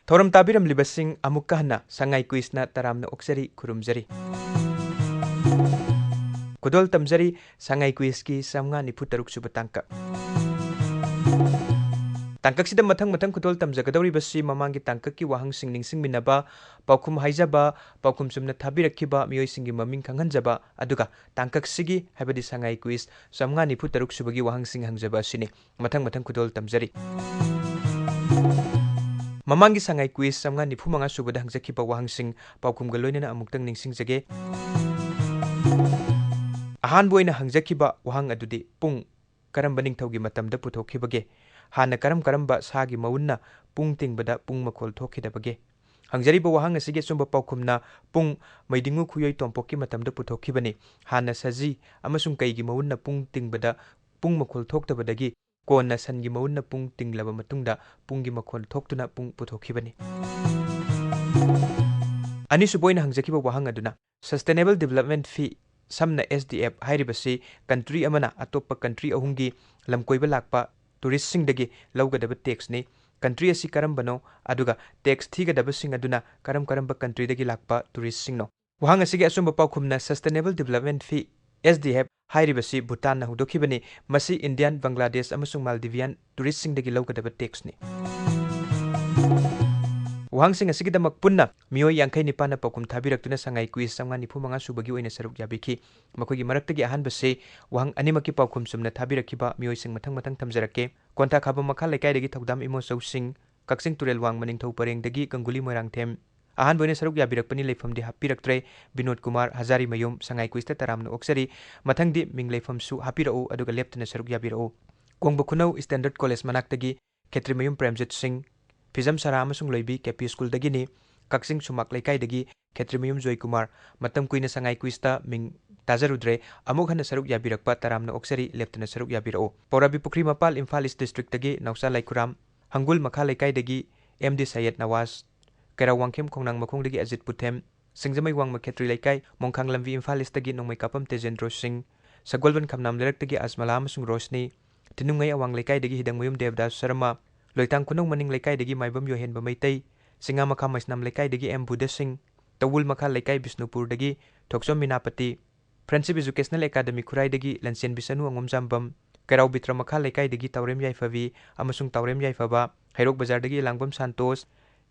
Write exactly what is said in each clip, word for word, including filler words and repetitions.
ꯊꯧꯔꯝ ꯇꯥꯕꯤꯔꯝꯂꯤꯕꯁꯤꯡ ꯑꯃꯨꯛꯀ ꯍꯟꯅ ꯁꯉꯥꯏ ꯀ꯭ꯋꯤꯁꯅ ꯇꯔꯥꯝꯅ ꯑꯣꯛꯆꯔꯤ, ꯈꯨꯔꯨꯝꯖꯔꯤ꯫ ꯈꯨꯗꯣꯜ ꯇꯝꯖꯔꯤ ꯁꯉꯥꯏ ꯀ꯭ꯋꯤꯁꯀꯤ ꯆꯥꯝꯃꯉꯥ ꯅꯤꯐꯨ ꯇꯔꯨꯛ ꯁꯨꯕ ꯇꯥꯡꯀꯛ꯫ ꯇꯥꯡꯀꯛꯁꯤꯗ ꯃꯊꯪ ꯃꯊꯪ ꯈꯨꯗꯣꯜ ꯇꯝꯖꯒꯗꯧꯔꯤꯕꯁꯤ ꯃꯃꯥꯡꯒꯤ ꯇꯥꯡꯀꯛꯀꯤ ꯋꯥꯍꯪꯁꯤꯡ ꯅꯤꯡꯁꯤꯡꯃꯤꯟꯅꯕ, ꯄꯥꯎꯈꯨꯝ ꯍꯥꯏꯖꯕ, ꯄꯥꯎꯈꯨꯝ ꯆꯨꯝꯅ ꯊꯥꯕꯤꯔꯛꯈꯤꯕ ꯃꯤꯑꯣꯏꯁꯤꯡꯒꯤ ꯃꯃꯤꯡ ꯈꯪꯍꯟꯖꯕ, ꯑꯗꯨꯒ ꯇꯥꯡꯀꯛꯁꯤꯒꯤ, ꯍꯥꯏꯕꯗꯤ ꯁꯉꯥꯏ ꯀ꯭ꯋꯤꯁ ꯆꯥꯝꯃꯉꯥ ꯅꯤꯐꯨ ꯇꯔꯨꯛ ꯁꯨꯕꯒꯤ ꯋꯥꯍꯪꯁꯤꯡ ꯍꯪꯖꯕ ꯑꯁꯤꯅꯤ꯫ ꯃꯊꯪ ꯃꯊꯪ ꯈꯨꯗꯣꯜ ꯇꯝꯖꯔꯤ꯫ ꯃꯃꯥꯡꯒꯤ ꯁꯉꯥꯏ ꯀ꯭ꯋꯤꯁ ꯆꯥꯝꯃꯉꯥ ꯅꯤꯐꯨ ꯃꯉꯥ ꯁꯨꯕꯗ ꯍꯪꯖꯈꯤꯕ ꯋꯥꯍꯪꯁꯤꯡ ꯄꯥꯎꯈꯨꯝꯒ ꯂꯣꯏꯅꯅ ꯑꯃꯨꯛꯇꯪ ꯅꯤꯡꯁꯤꯡꯖꯒꯦ꯫ ꯑꯍꯥꯟꯕ ꯑꯣꯏꯅ ꯍꯪꯖꯈꯤꯕ ꯋꯥꯍꯪ ꯑꯗꯨꯗꯤ ꯄꯨꯡ ꯀꯔꯝꯕ ꯅꯤꯡꯊꯧꯒꯤ ꯃꯇꯝꯗ ꯄꯨꯊꯣꯛꯈꯤꯕꯒꯦ? ꯍꯥꯟꯅ ꯀꯔꯝ ꯀꯔꯝꯕ ꯁꯥꯒꯤ ꯃꯎꯟꯅ ꯄꯨꯡ ꯇꯤꯡꯕꯗ ꯄꯨꯡ ꯃꯈꯣꯜ ꯊꯣꯛꯈꯤꯗꯕꯒꯦ? ꯍꯪꯖꯔꯤꯕ ꯋꯥꯍꯪ ꯑꯁꯤꯒꯤ ꯑꯆꯨꯝꯕ ꯄꯥꯎꯈꯨꯝꯅ ꯄꯨꯡ ꯃꯩꯗꯤꯡꯉꯨ ꯈꯨꯌꯣꯏ ꯇꯣꯝꯄꯣꯛꯀꯤ ꯃꯇꯝꯗ ꯄꯨꯊꯣꯛꯈꯤꯕꯅꯤ꯫ ꯍꯥꯟꯅ ꯁꯖꯤ ꯑꯃꯁꯨꯡ ꯀꯩꯒꯤ ꯃꯎꯟꯅ ꯄꯨꯡ ꯇꯤꯡꯕꯗ ꯄꯨꯡ ꯃꯈꯣꯜ ꯊꯣꯛꯇꯕꯗꯒꯤ ꯀꯣꯟꯅ ꯁꯟꯒꯤ ꯃꯎꯟꯅ ꯄꯨꯡ ꯇꯤꯡꯂꯕ ꯃꯇꯨꯡꯗ ꯄꯨꯡꯒꯤ ꯃꯈꯣꯜ ꯊꯣꯛꯇꯨꯅ ꯄꯨꯡ ꯄꯨꯊꯣꯛꯈꯤꯕꯅꯤ꯫ ꯑꯅꯤꯁꯨꯕ ꯑꯣꯏꯅ ꯍꯪꯖꯈꯤꯕ ꯋꯥꯍꯪ ꯑꯗꯨꯅ Sustainable Development Fee, ꯁꯝꯅ S D F ꯍꯥꯏꯔꯤꯕꯁꯤ country ꯑꯃꯅ ꯑꯇꯣꯞꯄ country ꯑꯍꯨꯝꯒꯤ ꯂꯝꯀꯣꯏꯕ ꯂꯥꯛꯄ touristꯁꯤꯡꯗꯒꯤ ꯂꯧꯒꯗꯕ taxꯅꯤ꯫ Country ꯑꯁꯤ ꯀꯔꯝꯕꯅꯣ, ꯑꯗꯨꯒ tax ꯊꯤꯒꯗꯕꯁꯤꯡ ꯑꯗꯨꯅ ꯀꯔꯝ ꯀꯔꯝꯕ countryꯗꯒꯤ ꯂꯥꯛꯄ touristꯁꯤꯡꯅꯣ? ꯋꯥꯍꯪ ꯑꯁꯤꯒꯤ ꯑꯆꯨꯝꯕ ꯄꯥꯎꯈꯨꯝꯅ Sustainable Development Fee, S D F ꯍꯥꯏꯔꯤꯕꯁꯤ ꯚꯨꯇꯥꯟꯅ ꯍꯧꯗꯣꯛꯈꯤꯕꯅꯤ꯫ ꯃꯁꯤ Indian, Bangladesh ꯑꯃꯁꯨꯡ Maldivian touristꯁꯤꯡꯗꯒꯤ ꯂꯧꯒꯗꯕ taxꯅꯤ꯫ ꯋꯥꯍꯪꯁꯤꯡ ꯑꯁꯤꯒꯤꯗꯃꯛ ꯄꯨꯟꯅ ꯃꯤꯑꯣꯏ ꯌꯥꯡꯈꯩ ꯅꯤꯄꯥꯟꯅ ꯄꯥꯎꯈꯨꯝ ꯊꯥꯕꯤꯔꯛꯇꯨꯅ ꯁꯉꯥꯏ ꯀ꯭ꯋꯤꯖ ꯆꯥꯝꯃꯉꯥ ꯅꯤꯐꯨ ꯃꯉꯥ ꯁꯨꯕꯒꯤ ꯑꯣꯏꯅ ꯁꯔꯨꯛ ꯌꯥꯕꯤꯈꯤ꯫ ꯃꯈꯣꯏꯒꯤ ꯃꯔꯛꯇꯒꯤ ꯑꯍꯥꯟꯕꯁꯤ ꯋꯥꯍꯪ ꯑꯅꯤꯃꯛꯀꯤ ꯄꯥꯎꯈꯨꯝ ꯆꯨꯝꯅ ꯊꯥꯕꯤꯔꯛꯈꯤꯕ ꯃꯤꯑꯣꯏꯁꯤꯡ ꯃꯊꯪ ꯃꯊꯪ ꯊꯝꯖꯔꯛꯀꯦ꯫ ꯀꯣꯟꯊꯥꯈꯥꯕꯝ ꯃꯈꯥ ꯂꯩꯀꯥꯏꯗꯒꯤ ꯊꯧꯗꯥꯝ ꯏꯃꯣꯆꯧꯁꯤꯡ, ꯀꯛꯆꯤꯡ ꯇꯨꯔꯦꯜ ꯋꯥꯡꯃ ꯅꯤꯡꯊꯧ ꯄꯔꯦꯡꯗꯒꯤ ꯒꯪꯒꯨꯂꯤ ꯃꯣꯏꯔꯥꯡꯊꯦꯝ, ꯑꯍꯥꯟꯕ ꯑꯣꯏꯅ ꯁꯔꯨꯛ ꯌꯥꯕꯤꯔꯛꯄꯅꯤ, ꯂꯩꯐꯝꯗꯤ ꯍꯥꯞꯄꯤꯔꯛꯇ꯭ꯔꯦ, ꯕꯤꯅꯣꯗ ꯀꯨꯃꯥꯔ ꯍꯖꯥꯔꯤꯃꯌꯨꯝ, ꯁꯉꯥꯏ ꯀ꯭ꯋꯤꯖꯇ ꯇꯔꯥꯝꯅ ꯑꯣꯛꯆꯔꯤ꯫ ꯃꯊꯪꯗꯤ ꯃꯤꯡ ꯂꯩꯐꯝꯁꯨ ꯍꯥꯞꯄꯤꯔꯛꯎ, ꯑꯗꯨꯒ ꯂꯦꯞꯇꯅ ꯁꯔꯨꯛ ꯌꯥꯕꯤꯔꯛꯎ꯫ ꯀꯣꯡꯕ ꯈꯨꯅꯧ Standard College ꯃꯅꯥꯛꯇꯒꯤ ꯈꯦꯇ꯭ꯔꯤꯃꯌꯨꯝ ꯄ꯭ꯔꯦꯝꯖꯤꯠ ꯁꯤꯡ, ꯐꯤꯖꯝ ꯁꯔꯥ ꯑꯃꯁꯨꯡ ꯂꯣꯏꯕꯤ K P ꯁ꯭ꯀꯨꯜꯗꯒꯤꯅꯤ꯫ ꯀꯛꯆꯤꯡ ꯁꯨꯃꯥꯛ ꯂꯩꯀꯥꯏꯗꯒꯤ ꯈꯦꯇ꯭ꯔꯤꯃꯌꯨꯝ ꯖꯣꯏꯀꯨꯃꯥꯔ, ꯃꯇꯝ ꯀꯨꯏꯅ ꯁꯉꯥꯏ ꯀ꯭ꯋꯤꯖꯇ ꯃꯤꯡ ꯇꯥꯖꯔꯨꯗ꯭ꯔꯦ, ꯑꯃꯨꯛ ꯍꯟꯅ ꯁꯔꯨꯛ ꯌꯥꯕꯤꯔꯛꯄ ꯇꯔꯥꯝꯅ ꯑꯣꯛꯆꯔꯤ, ꯂꯦꯞꯇꯅ ꯁꯔꯨꯛ ꯌꯥꯕꯤꯔꯛꯎ꯫ ꯄꯧꯔꯥꯕꯤ ꯄꯨꯈ꯭ꯔꯤ ꯃꯄꯥꯜ, ꯏꯝꯐꯥꯜ ꯏꯁ ꯗꯤꯁꯇ꯭ꯔꯤꯛꯇꯒꯤ ꯅꯥꯎꯆꯥ ꯂꯥꯏꯈꯨꯔꯥꯝ, ꯍꯪꯒꯨꯜ ꯃꯈꯥ ꯂꯩꯀꯥꯏꯗꯒꯤ M D ꯁꯩꯌꯦꯗ ꯅꯋꯥꯖ, ꯀꯩꯔꯥꯎ ꯋꯥꯡꯈꯦꯝ ꯈꯣꯡꯅꯥꯡ ꯃꯈꯣꯡꯗꯒꯤ ꯑꯖꯤꯠ ꯄꯨꯊꯦꯝ, ꯁꯤꯡꯖꯃꯩ ꯋꯥꯡꯃ ꯈꯦꯇ꯭ꯔꯤ ꯂꯩꯀꯥꯏ, ꯃꯣꯡꯈꯥꯡ ꯂꯝꯕꯤ, ꯏꯝꯐꯥꯜ ꯏꯁꯇꯒꯤ ꯅꯣꯡꯃꯩꯀꯥꯄꯝ ꯇꯦꯖꯦꯟꯗ꯭ꯔꯣ ꯁꯤꯡ, ꯁꯒꯣꯜꯕꯟ ꯈꯝꯅꯥꯝ ꯂꯩꯔꯛꯇꯒꯤ ꯑꯖꯃꯂꯥ ꯑꯃꯁꯨꯡ ꯔꯣꯁꯅꯤ, ꯊꯤꯅꯨꯡꯉꯩ ꯑꯋꯥꯡ ꯂꯩꯀꯥꯏꯗꯒꯤ ꯍꯤꯗꯪꯃꯌꯨꯝ ꯗꯦꯕꯗꯥꯁ ꯁꯔꯃ, ꯂꯣꯏꯇꯥꯡ ꯈꯨꯅꯧ ꯃꯅꯤꯡ ꯂꯩꯀꯥꯏꯗꯒꯤ ꯃꯥꯏꯕꯝ ꯌꯣꯍꯦꯟꯕ ꯃꯩꯇꯩ, ꯆꯤꯡꯉꯥ ꯃꯈꯥ ꯃꯩꯁꯅꯥꯝ ꯂꯩꯀꯥꯏꯗꯒꯤ ꯑꯦꯝ ꯕꯨꯙ ꯁꯤꯡ, ꯇꯧꯕꯨꯜ ꯃꯈꯥ ꯂꯩꯀꯥꯏ ꯕꯤꯁꯅꯨꯄꯨꯔꯗꯒꯤ ꯊꯣꯛꯆꯣꯝ ꯃꯤꯅꯥꯄꯇꯤ, Friendship Educational Academy ꯈꯨꯔꯥꯏꯗꯒꯤ ꯂꯟꯁꯦꯟꯕꯤ ꯁꯅꯨ ꯑꯉꯣꯝ ꯖꯥꯝꯕꯝ, ꯀꯩꯔꯥꯎ ꯕꯤꯇ꯭ꯔ ꯃꯈꯥ ꯂꯩꯀꯥꯏꯗꯒꯤ ꯇꯥꯎꯔꯦꯝ ꯌꯥꯏꯐꯕꯤ ꯑꯃꯁꯨꯡ ꯇꯥꯎꯔꯦꯝ ꯌꯥꯏꯐꯕ, ꯍꯩꯔꯣꯛ ꯕꯖꯥꯔꯗꯒꯤ ꯂꯥꯡꯕꯝ ꯁꯥꯟꯇꯣꯁ,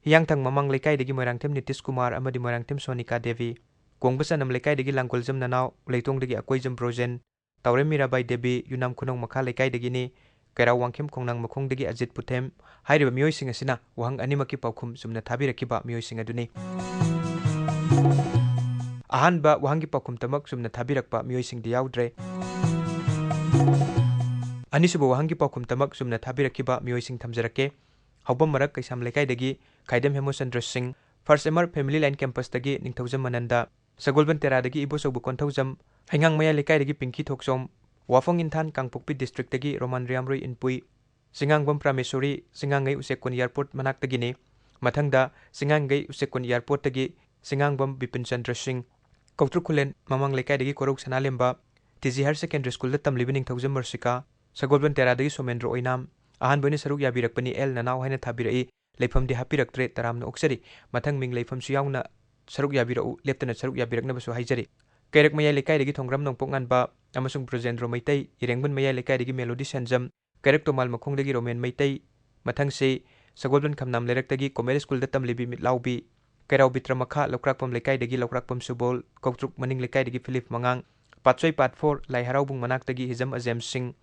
ꯍꯤꯌꯥꯡꯊꯥꯡ ꯃꯃꯥꯡ ꯂꯩꯀꯥꯏꯗꯒꯤ ꯃꯣꯏꯔꯥꯡꯊꯦꯝ ꯅꯤꯇꯤꯁ ꯀꯨꯃꯥꯔ ꯑꯃꯗꯤ ꯃꯣꯏꯔꯥꯡꯊꯦꯝ ꯁꯣꯅꯤꯀꯥ ꯗꯦꯕꯤ, ꯀꯣꯡꯕ ꯆꯅꯝ ꯂꯩꯀꯥꯏꯗꯒꯤ ꯂꯥꯡꯒꯣꯜꯖꯝ ꯅꯅꯥꯎ, ꯂꯩꯇꯣꯡꯗꯒꯤ ꯑꯀꯣꯏꯖꯝ ꯕ꯭ꯔꯣꯖꯦꯟ, ꯇꯥꯎꯔꯦꯝ ꯃꯤꯔꯥꯕꯥꯏ ꯗꯦꯕꯤ, ꯌꯨꯅꯥꯝ ꯈꯨꯅꯧ ꯃꯈꯥ ꯂꯩꯀꯥꯏꯗꯒꯤꯅꯤ, ꯀꯩꯔꯥꯎ ꯋꯥꯡꯈꯦꯝ ꯈꯣꯡꯅꯥꯡ ꯃꯈꯣꯡꯗꯒꯤ ꯑꯖꯤꯠ ꯄꯨꯊꯦꯝ꯫ ꯍꯥꯏꯔꯤꯕ ꯃꯤꯑꯣꯏꯁꯤꯡ ꯑꯁꯤꯅ ꯋꯥꯍꯪ ꯑꯅꯤꯃꯛꯀꯤ ꯄꯥꯎꯈꯨꯝ ꯆꯨꯝꯅ ꯊꯥꯕꯤꯔꯛꯈꯤꯕ ꯃꯤꯑꯣꯏꯁꯤꯡ ꯑꯗꯨꯅꯤ꯫ ꯑꯍꯥꯟꯕ ꯋꯥꯍꯪꯒꯤ ꯄꯥꯎꯈꯨꯝꯇꯃꯛ ꯆꯨꯝꯅ ꯊꯥꯕꯤꯔꯛꯄ ꯃꯤꯑꯣꯏꯁꯤꯡꯗꯤ ꯌꯥꯎꯗ꯭ꯔꯦ꯫ ꯑꯅꯤꯁꯨꯕ ꯋꯥꯍꯪꯒꯤ ꯄꯥꯎꯈꯨꯝꯇꯃꯛ ꯆꯨꯝꯅ ꯊꯥꯕꯤꯔꯛꯈꯤꯕ ꯃꯤꯑꯣꯏꯁꯤꯡ ꯊꯝꯖꯔꯛꯀꯦ꯫ ꯍꯧꯕꯝ ꯃꯔꯛ ꯀꯩꯁꯥꯝ ꯂꯩꯀꯥꯏꯗꯒꯤ ꯈꯥꯏꯗꯦꯝ ꯍꯦꯃꯣꯆꯟꯗ꯭ꯔ ꯁꯤꯡ, First M R Family Line Campus ꯇꯒꯤ ꯅꯤꯡꯊꯧꯖꯝ ꯃꯅꯟꯗ, ꯁꯒꯣꯜꯕꯟ ꯇꯦꯔꯥꯗꯒꯤ ꯏꯕꯣꯆꯧꯕ ꯀꯣꯟꯊꯧꯖꯝ, ꯍꯩꯉꯥꯡ ꯃꯌꯥꯏ ꯂꯩꯀꯥꯏꯗꯒꯤ ꯄꯤꯡꯀꯤ ꯊꯣꯛꯆꯣꯝ, ꯋꯥꯐꯣꯡ ꯏꯟꯊꯥꯟ ꯀꯥꯡꯄꯣꯛꯄꯤ district ꯇꯒꯤ ꯔꯣꯃꯥꯟ ꯔꯤꯌꯥꯝꯔꯣꯏ ꯏꯟꯄꯨꯏ, ꯆꯤꯉꯥꯡꯕꯝ ꯄ꯭ꯔꯥꯃꯦꯁꯣꯔꯤ, ꯆꯤꯉꯥꯡꯉꯩ ꯎꯆꯦꯛꯀꯣꯟ airport ꯃꯅꯥꯛꯇꯒꯤꯅꯤ꯫ ꯃꯊꯪꯗ ꯆꯤꯉꯥꯡꯒꯩ ꯎꯆꯦꯛꯀꯣꯟ airport ꯇꯒꯤ ꯆꯤꯉꯥꯡꯕꯝ ꯕꯤꯄꯤꯟ ꯆꯟꯗ꯭ꯔ ꯁꯤꯡ, ꯀꯧꯇ꯭ꯔꯨꯛ ꯈꯨꯂꯦꯟ ꯃꯃꯥꯡ ꯂꯩꯀꯥꯏꯗꯒꯤ ꯀꯣꯔꯧ ꯁꯅꯥꯂꯦꯝꯕ, T G Higher Secondary School ꯗ ꯇꯝꯂꯤꯕ ꯅꯤꯡꯊꯧꯖꯝ ꯃꯔꯁꯤꯀꯥ, ꯁꯒꯣꯜꯕꯟ ꯇꯦꯔꯥꯗꯒꯤ ꯁꯣꯃꯦꯟꯗ꯭ꯔ ꯑꯣꯏꯅꯥꯝ꯫ ꯑꯍꯥꯟꯕ ꯑꯣꯏꯅ ꯁꯔꯨꯛ ꯌꯥꯕꯤꯔꯛꯄꯅꯤ ꯑꯦꯜ ꯅꯅꯥꯎ ꯍꯥꯏꯅ ꯊꯥꯕꯤꯔꯛꯏ꯫ ꯂꯩꯐꯝꯗꯤ ꯍꯥꯞꯄꯤꯔꯛꯇ꯭ꯔꯦ, ꯇꯔꯥꯝꯅ ꯑꯣꯛꯆꯔꯤ꯫ ꯃꯊꯪ ꯃꯤꯡ ꯂꯩꯐꯝꯁꯨ ꯌꯥꯎꯅ ꯁꯔꯨꯛ ꯌꯥꯕꯤꯔꯛꯎ, ꯂꯦꯞꯇꯅ ꯁꯔꯨꯛ ꯌꯥꯕꯤꯔꯛꯅꯕꯁꯨ ꯍꯥꯏꯖꯔꯤ꯫ ꯀꯩꯔꯛ ꯃꯌꯥꯏ ꯂꯩꯀꯥꯏꯗꯒꯤ ꯊꯣꯡꯒ꯭ꯔꯥꯝ ꯅꯣꯡꯄꯣꯛ ꯉꯥꯟꯕ ꯑꯃꯁꯨꯡ ꯕ꯭ꯔꯖꯦꯟꯗ꯭ꯔꯣ ꯃꯩꯇꯩ, ꯏꯔꯦꯡꯕꯟ ꯃꯌꯥꯏ ꯂꯩꯀꯥꯏꯗꯒꯤ ꯃꯦꯂꯣꯗꯤ ꯁꯦꯟꯖꯝ, ꯀꯩꯔꯛ ꯇꯣꯃꯥꯜ ꯃꯈꯣꯡꯗꯒꯤ ꯔꯣꯃꯦꯟ ꯃꯩꯇꯩ, ꯃꯊꯪꯁꯤ ꯁꯒꯣꯜꯕꯟ ꯈꯝꯅꯥꯝ ꯂꯩꯔꯛꯇꯒꯤ ꯀꯣꯃꯦꯠ ꯁ꯭ꯀꯨꯜꯗ ꯇꯝꯂꯤꯕꯤ ꯃꯤꯠꯂꯥꯎꯕꯤ, ꯀꯩꯔꯥꯎ ꯕꯤꯇ꯭ꯔ ꯃꯈꯥ ꯂꯧꯀ꯭ꯔꯥꯛꯄꯝ ꯂꯩꯀꯥꯏꯗꯒꯤ ꯂꯧꯀ꯭ꯔꯥꯛꯄꯝ ꯁꯨꯕꯣꯜ, ꯀꯧꯇ꯭ꯔꯨꯛ ꯃꯅꯤꯡ ꯂꯩꯀꯥꯏꯗꯒꯤ ꯐꯤꯂꯤꯞ ꯃꯉꯥꯡ, ꯄꯥꯠꯁꯣꯏ ꯄꯥꯠ ꯐꯣꯔ ꯂꯥꯏ ꯍꯔꯥꯎꯕꯨꯡ ꯃꯅꯥꯛꯇꯒꯤ ꯍꯤꯖꯝ ꯑꯖꯦꯝ ꯁꯤꯡ,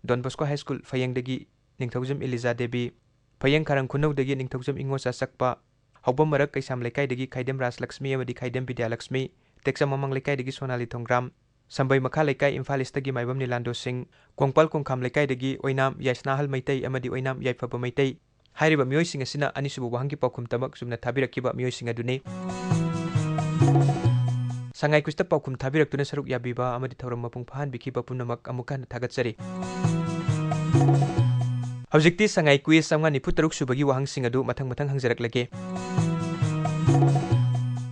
ꯗꯣꯟ ꯕꯣꯁꯀꯣ ꯍꯥꯏ ꯁ꯭ꯀꯨꯜ ꯐꯌꯦꯡꯗꯒꯤ ꯅꯤꯡꯊꯧꯖꯝ ꯏꯂꯤꯖꯥ ꯗꯦꯕꯤ, ꯐꯌꯦꯡ ꯈꯥꯔꯪ ꯈꯨꯅꯧꯗꯒꯤ ꯅꯤꯡꯊꯧꯖꯝ ꯏꯉꯣꯆꯥ ꯆꯛꯄ, ꯍꯧꯕꯝ ꯃꯔꯛ ꯀꯩꯁꯥꯝ ꯂꯩꯀꯥꯏꯗꯒꯤ ꯈꯥꯏꯗꯦꯝ ꯔꯥꯖꯂꯛꯁꯃꯤ ꯑꯃꯗꯤ ꯈꯥꯏꯗꯦꯝ ꯕꯤꯗ꯭ꯌꯥꯂꯛꯁꯃꯤ, ꯇꯦꯛꯆꯝ ꯃꯃꯥꯡ ꯂꯩꯀꯥꯏꯗꯒꯤ ꯁꯣꯅꯥꯂꯤ ꯊꯣꯡꯒ꯭ꯔꯥꯝ, ꯁꯝꯕꯩ ꯃꯈꯥ ꯂꯩꯀꯥꯏ ꯏꯝꯐꯥꯜ ꯏꯁꯇꯒꯤ ꯃꯥꯏꯕꯝ ꯅꯤꯂꯥꯟꯗꯣ ꯁꯤꯡ, ꯀꯣꯡꯄꯥꯜ ꯀꯣꯡꯈꯥꯝ ꯂꯩꯀꯥꯏꯗꯒꯤ ꯑꯣꯏꯅꯥꯝ ꯌꯥꯏꯁꯅꯥꯍꯜ ꯃꯩꯇꯩ ꯑꯃꯗꯤ ꯑꯣꯏꯅꯥꯝ ꯌꯥꯏꯐꯕ ꯃꯩꯇꯩ꯫ ꯍꯥꯏꯔꯤꯕ ꯃꯤꯑꯣꯏꯁꯤꯡ ꯑꯁꯤꯅ ꯑꯅꯤꯁꯨꯕ ꯋꯥꯍꯪꯒꯤ ꯄꯥꯎꯈꯨꯝꯇꯃꯛ ꯆꯨꯝꯅ ꯊꯥꯕꯤꯔꯛꯈꯤꯕ ꯃꯤꯑꯣꯏꯁꯤꯡ ꯑꯗꯨꯅꯤ꯫ ꯁꯉꯥꯏ ꯀꯨꯏꯁꯇ ꯄꯥꯎꯈꯨꯝ ꯊꯥꯕꯤꯔꯛꯇꯨꯅ ꯁꯔꯨꯛ ꯌꯥꯕꯤꯕ ꯑꯃꯗꯤ ꯊꯧꯔꯝ ꯃꯄꯨꯡ ꯐꯥꯍꯟꯕꯤꯈꯤꯕ ꯄꯨꯝꯅꯃꯛ ꯑꯃꯨꯛ ꯍꯟꯅ ꯊꯥꯒꯠꯆꯔꯤ꯫ ꯍꯧꯖꯤꯛꯇꯤ ꯁꯉꯥꯏ ꯀꯨꯏꯁ ꯆꯥꯝꯃꯉꯥ ꯅꯤꯐꯨ ꯇꯔꯨꯛ ꯁꯨꯕꯒꯤ ꯋꯥꯍꯪꯁꯤꯡ ꯑꯗꯨ ꯃꯊꯪ ꯃꯊꯪ ꯍꯪꯖꯔꯛꯂꯒꯦ꯫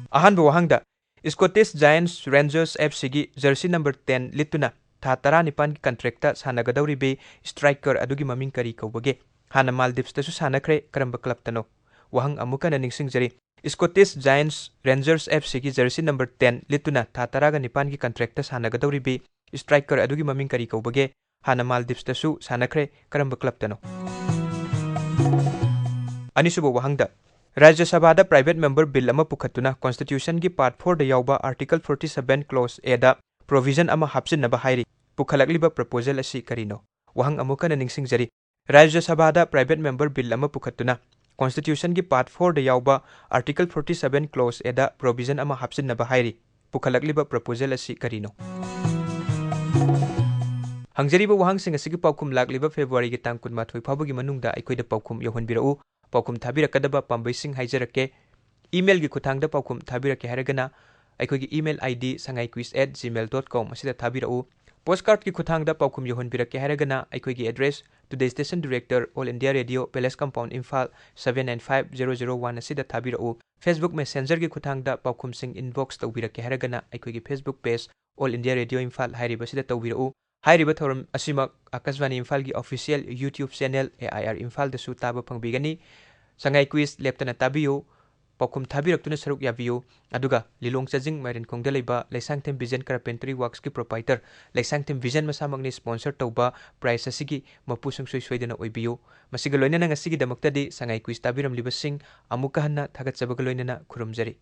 ꯑꯍꯥꯟꯕ ꯋꯥꯍꯪꯗ, Scottish Giants Rangers F C ꯒꯤ jersey number ten ꯂꯤꯠꯇꯨꯅ ꯊꯥ ꯇꯔꯥꯅꯤꯄꯥꯟꯒꯤ contractꯇ ꯁꯥꯟꯅꯒꯗꯧꯔꯤꯕꯤ striker ꯑꯗꯨꯒꯤ ꯃꯃꯤꯡ ꯀꯔꯤ ꯀꯧꯕꯒꯦ? ꯍꯥꯟꯅ ꯃꯥꯜꯗꯤꯞꯁꯇꯁꯨ ꯁꯥꯟꯅꯈ꯭ꯔꯦ, ꯀꯔꯝꯕ clubꯇꯅꯣ? ꯋꯥꯍꯪ ꯑꯃꯨꯛ ꯍꯟꯅ ꯅꯤꯡꯁꯤꯡꯖꯔꯤ꯫ Scottish Giants Rangers F Cꯒꯤ jersey number ten ꯂꯤꯠꯇꯨꯅ ꯊꯥ ꯇꯔꯥꯒ ꯅꯤꯄꯥꯟꯒꯤ contractꯇ ꯁꯥꯟꯅꯒꯗꯧꯔꯤꯕꯤ striker ꯑꯗꯨꯒꯤ ꯃꯃꯤꯡ ꯀꯔꯤ ꯀꯧꯕꯒꯦ? ꯍꯥꯟꯅ Maldivesꯇꯁꯨ ꯁꯥꯟꯅꯈ꯭ꯔꯦ, ꯀꯔꯝꯕ clubꯇꯅꯣ? ꯑꯅꯤꯁꯨꯕ ꯋꯥꯍꯪꯗ, ꯔꯥꯖ꯭ꯌ ꯁꯚꯥꯗ private member bill ꯑꯃ ꯄꯨꯈꯠꯇꯨꯅ Constitutionꯒꯤ part fourꯗ ꯌꯥꯎꯕ Article forty seven clause Aꯗ provision ꯑꯃ ꯍꯥꯞꯆꯤꯟꯅꯕ ꯍꯥꯏꯔꯤ꯫ ꯄꯨꯈꯠꯂꯛꯂꯤꯕ proposal ꯑꯁꯤ ꯀꯔꯤꯅꯣ? ꯋꯥꯍꯪ ꯑꯃꯨꯛ ꯍꯟꯅ ꯅꯤꯡꯁꯤꯡꯖꯔꯤ꯫ ꯔꯥꯖ꯭ꯌ ꯁꯚꯥꯗ private member bill ꯑꯃ ꯄꯨꯈꯠꯇꯨꯅ Constitutionꯒꯤ part fourꯗ ꯌꯥꯎꯕ Article forty seven clause Aꯗ provision ꯑꯃ ꯍꯥꯞꯆꯤꯟꯅꯕ ꯍꯥꯏꯔꯤ꯫ ꯄꯨꯈꯠꯂꯛꯂꯤꯕ proposal ꯑꯁꯤ ꯀꯔꯤꯅꯣ? ꯍꯪꯖꯔꯤꯕ ꯋꯥꯍꯪꯁꯤꯡ ꯑꯁꯤꯒꯤ ꯄꯥꯎꯈꯨꯝ ꯂꯥꯛꯂꯤꯕ Februaryꯒꯤ ꯇꯥꯡ ꯀꯨꯟꯃꯥꯊꯣꯏ ꯐꯥꯎꯕꯒꯤ ꯃꯅꯨꯡꯗ ꯑꯩꯈꯣꯏꯗ ꯄꯥꯎꯈꯨꯝ ꯌꯧꯍꯟꯕꯤꯔꯛꯎ꯫ ꯄꯥꯎꯈꯨꯝ ꯊꯥꯕꯤꯔꯛꯀꯗꯕ ꯄꯥꯝꯕꯩꯁꯤꯡ ꯍꯥꯏꯖꯔꯛꯀꯦ꯫ Emailꯒꯤ ꯈꯨꯠꯊꯥꯡꯗ ꯄꯥꯎꯈꯨꯝ ꯊꯥꯕꯤꯔꯛꯀꯦ ꯍꯥꯏꯔꯒꯅ ꯑꯩꯈꯣꯏꯒꯤ email ID sangaiquiz at gmail dot com ꯑꯁꯤꯗ ꯊꯥꯕꯤꯔꯛꯎ꯫ Postcardꯀꯤ ꯈꯨꯠꯊꯥꯡꯗ ꯄꯥꯎꯈꯨꯝ ꯌꯧꯍꯟꯕꯤꯔꯛꯀꯦ ꯍꯥꯏꯔꯒꯅ ꯑꯩꯈꯣꯏꯒꯤ address, Today Station Director, All India Radio, Palace Compound, Imphal seven nine five zero zero one ꯑꯁꯤꯗ ꯊꯥꯕꯤꯔꯛꯎ꯫ Facebook Messengerꯒꯤ ꯈꯨꯠꯊꯥꯡꯗ ꯄꯥꯎꯈꯨꯝꯁꯤꯡ inbox ꯇꯧꯕꯤꯔꯛꯀꯦ ꯍꯥꯏꯔꯒꯅ ꯑꯩꯈꯣꯏꯒꯤ Facebook page All India Radio Imphal ꯍꯥꯏꯔꯤꯕꯁꯤꯗ ꯇꯧꯕꯤꯔꯛꯎ꯫ ꯍꯥꯏꯔꯤꯕ ꯊꯧꯔꯝ ꯑꯁꯤꯃꯛ ꯑꯀꯥꯁꯕꯥꯅꯤ ꯏꯝꯐꯥꯜꯒꯤ official YouTube channel A I R ꯏꯝꯐꯥꯜꯗꯁꯨ ꯇꯥꯕ ꯐꯪꯕꯤꯒꯅꯤ꯫ ꯁꯉꯥꯏ quiz ꯂꯦꯞꯇꯅ ꯇꯥꯕꯤꯌꯨ, ꯄꯥꯎꯈꯨꯝ ꯊꯥꯕꯤꯔꯛꯇꯨꯅ ꯁꯔꯨꯛ ꯌꯥꯕꯤꯌꯨ, ꯑꯗꯨꯒ ꯂꯤꯂꯣꯡ ꯆꯥꯖꯤꯡ ꯃꯥꯏꯔꯦꯟꯈꯣꯡꯗ ꯂꯩꯕ Leishangthem Vision Carpentry Worksꯀꯤ proprietor Leishangthem Vision ꯃꯁꯥꯃꯛꯅ sponsor ꯇꯧꯕ prize ꯑꯁꯤꯒꯤ ꯃꯄꯨ ꯁꯨꯡꯁꯣꯏ ꯁꯣꯏꯗꯅ ꯑꯣꯏꯕꯤꯌꯨ꯫ ꯃꯁꯤꯒ ꯂꯣꯏꯅꯅ ꯉꯁꯤꯒꯤꯗꯃꯛꯇꯗꯤ ꯁꯉꯥꯏ quiz ꯇꯥꯕꯤꯔꯝꯂꯤꯕꯁꯤꯡ ꯑꯃꯨꯛꯀ ꯍꯟꯅ ꯊꯥꯒꯠꯆꯕꯒ ꯂꯣꯏꯅꯅ ꯈꯨꯔꯨꯝꯖꯔꯤ꯫